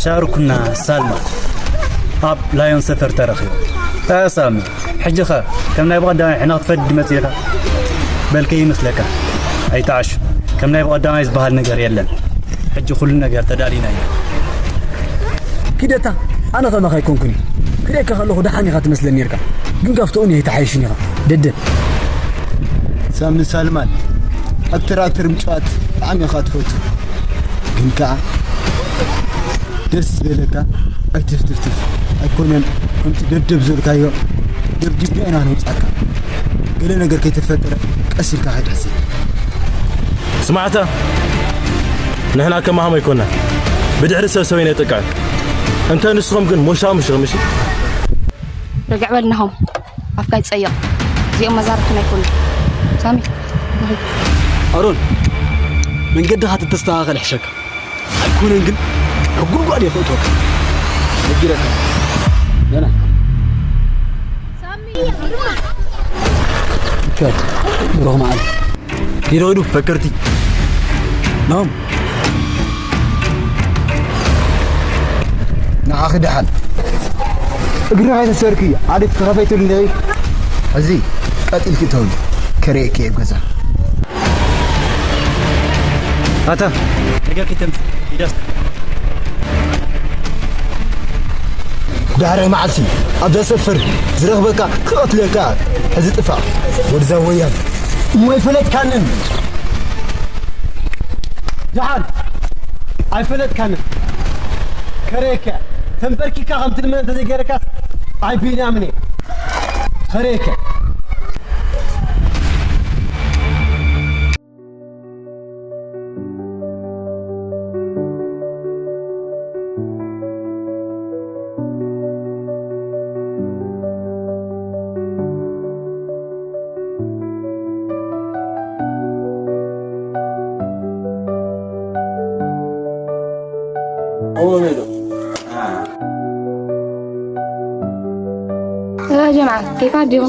ዳርኩና ሳልማ ኣብ ላዮን ሰፈር ተረኺቡ። እ ሳሚ፣ ሕጂ ኸ ከም ናይ ብቐዳማይ ሕነ ክትፈዲ መጺእካ? በል ከይመስለካ፣ ኣይትዓሹ። ከም ናይ ብቐዳማይ ዝበሃል ነገር የለን። ሕጂ ኩሉ ነገር ተዳሊና ኢና። ኪደታ፣ ኣነ ከማኻ ኣይኮንኩን። ክርእየካ ከለኹ ደሓን ኢኻ ትመስለኒ ነርካ፣ ግን ካብቲ እውነት ኣይትሓይሽን ኢኻ። ደደብ። ሳሚ ሳልማን፣ ኣብ ትራክተር ምጭዋት ብጣዕሚ ኢኻ ትፈቱ፣ ግን ከኣ ደስ ዝበለካ ኣይትፍትፍትፍ። ኣይኮነን ከምቲ ደብደብ ዝበልካዮ ደብዲብና ኢና ነውጻካ። ገለ ነገር ከይተፈጠረ ቀስ ኢልካ ከይትሕስብ። ስማዕታ፣ ንሕና ከማኹም ኣይኮናን። ብድሕሪ ሰብ ሰብ ኣይነጥቅዕን። እንተ ንስኹም ግን ሞሻሙሽ ኢኹም፣ እሺ? ርግዕ በል ናሆም፣ ኣፍካ ይጸየቕ። እዚኦም መዛርብትና ኣይኮኑን። ሳሚ፣ ንኺድ። ኣሮን፣ መንገድኻ ተተስተኻኸል ይሕሸካ። ኣይኮነን ግን፣ ኣብ ጉድጓድ እየ ከእትወካ። ነጊረካ። ደህና። ከድ፣ ብሩኽ መዓልቲ። ሂዱ፣ ሂዱ፣ ፈከርቲ። ናም። ንዓኺ ደሓን። እግርኻ ኣይተሰርኪ፣ ዓሌት ተኸፈይትሉ እንዲኺ። ሕዚ ቀጢልኪ እተዊ፣ ከርእየኪ እየ ገዛ። ኣታ፣ ነገር ከይተምጽእ፣ ሂዳስ። ዳሕራይ መዓልቲ ኣብዛ ሰፈር ዝረኽበካ ክቐትለካ፣ ሕዚ ጥፋእ፣ ወድዛ ወያን። እሞ ኣይፈለጥካንን። ደሓን ኣይፈለጥካንን። ከረየከ ተንበርኪካ ከም ትልመን እንተዘይገይረካስ ኣይ ቢንያምን እየ። ከረየከ። يا جماعة، كيف عندهم؟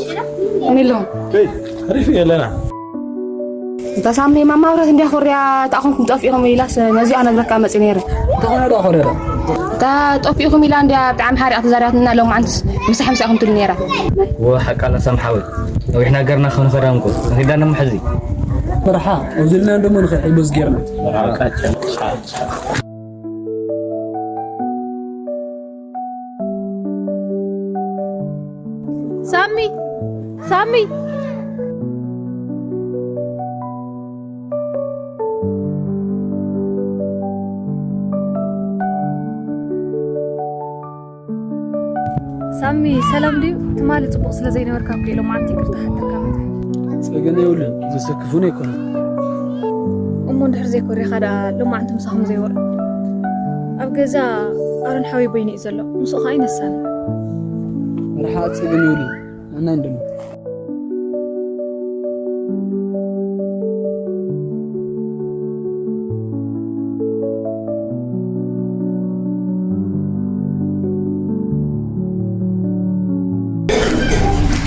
من لهم؟ كيف؟ عرفي لنا. እንታ ሳሚ፣ ማማ ኣብረት እንድያ ኮርያ፣ እታ ኹንኩም ጠፊእኹም ኢላስ ነዚኣ ነግረካ መጽእ ነይረ። እንተኾነ ዶ ኮርያ ዶ? እታ ጠፊእኹም ኢላ እንድያ ብጣዕሚ ሓሪቓ ተዛሪባትና፣ ሎማዓንትስ ምሳሕ ምሳእኹም ትብል ነይራ። ወሓቃላ ሳም ሓወይ፣ ነዊሕ ነገርና ክንኸዳ እንኮ፣ ንኺዳ ነሞ ሕዚ። በርሓ፣ ኣብዚ ኢልና ደሞ ንኽሕጎስ ጌርና። ሳሚ፣ ሳሚ። ሳሚ፣ ሰላም ድዩ? ትማሊ ጽቡቕ ስለ ዘይነበርካ እኮ ኢሎም ዓንቲ ይቅርታ ሓተካ መጣ። ጸገም የብሉን፣ ዘሰክፍ እውን ኣይኮነን። እሞ እንድሕር ዘይኮሪኻ ደኣ ሎማዓንቲ ምሳኹም ዘይውዕል? ኣብ ገዛ ኣሮን ሓወይ በይኑ እዩ ዘሎ፣ ምስኡ ኸኣ ኣይነሳንን። መርሓ ጸገም የብሉን፣ ንሕና እንደሞ።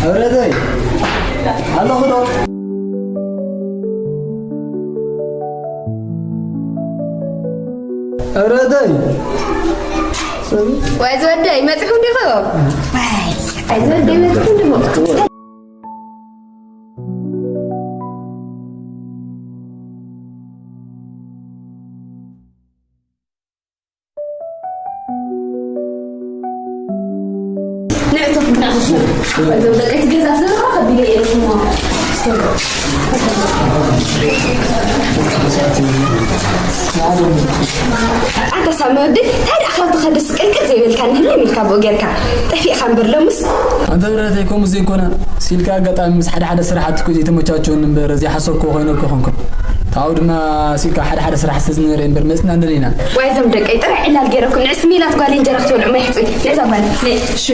ሕብረተይ፣ ኣለኹ ዶ? ሕብረተይ። ዋይ ዝወደይ፣ መጺኹም ዲኹም? ዋይ፣ ዋይ ዝወደይ፣ መጺኹም ዲኹም? ንዕቶ ክንዳዕሽ። እዞም ደቀይቲ ገዛ ዝረኸ ከቢደ እየ ዝስምዖ። ኣታ ሳሚ ወዲ፣ እንታይ ደኣ ካብ ትኸድስ ቅልቅል ዘይበልካ ንህልም ኢልካ ብኡ ጌርካ? ጠፊእካ እምበር ሎምስ። ኣንተ ብረተይ ከምኡ ዘይኮነ፣ ሲልካ ኣጋጣሚ ምስ ሓደ ሓደ ስራሓት እኮ ዘይተመቻቸውን እምበር ዘይሓሰብክዎ ኮይነ እኮ ኾንኩ። ካብኡ ድማ ሲልካ ሓደ ሓደ ስራሕ ዝተዝነረ እምበር መጽና እንደሊና። ዋይ እዞም ደቀይ ጥራይ ዕላል ገይረኩም ንዕስ ሚላት ጓል እንጀራ ክትበልዑ ማይ ሕጹይ። ነዛ ጓል፣ ነይ። እሺ።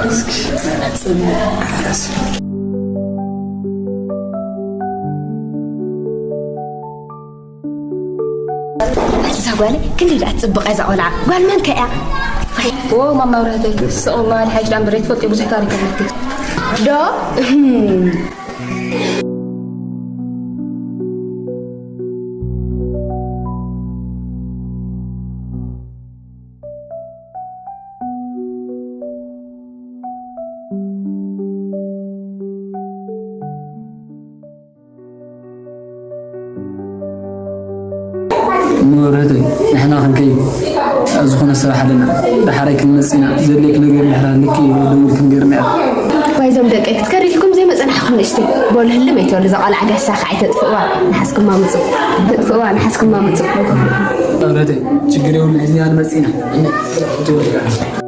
እስኪ መነጽር ሓረስ። እዛ ጓል ክንደይ ደኣ ትጽብቕ እያ እዛ ቆልዓ። ጓል መን ከ እያ? ኦ ማማ ኣብርሃተይ፣ ስቕ በሊ፣ ሓቂ ደኣ እምበር ዘይትፈልጥዮ ብዙሕ ታሪክ ኣለኪ። ዶ? እህም። እሞ ርህቶይ፣ ንሕና ክንከይድ ኣብ ዝኾነ ስራሕ ኣለና። ደሓራይ ክንመጽእ ኢና። ዘድልየኪ ነገር እንድሕር ሃልዩኪ ደዊልኪ ንገርና ኢኺ። ዋይ፣ እዞም ደቀይ ክትከዲ ኢልኩም ዘይመጸናሕኩም ንእሽተይ። በሉ ህልም ኣይትበሉ፣ እዛ ቆልዓ ጋሻ ከዓ ኣይተጥፍእዋ። ንሓዝኩማ ምጹ። ተጥፍእዋ፣ ንሓዝኩማ ምጹ። ርህቶይ፣ ችግር የብሉን፣ ሕዚ ንመጽእ ኢና።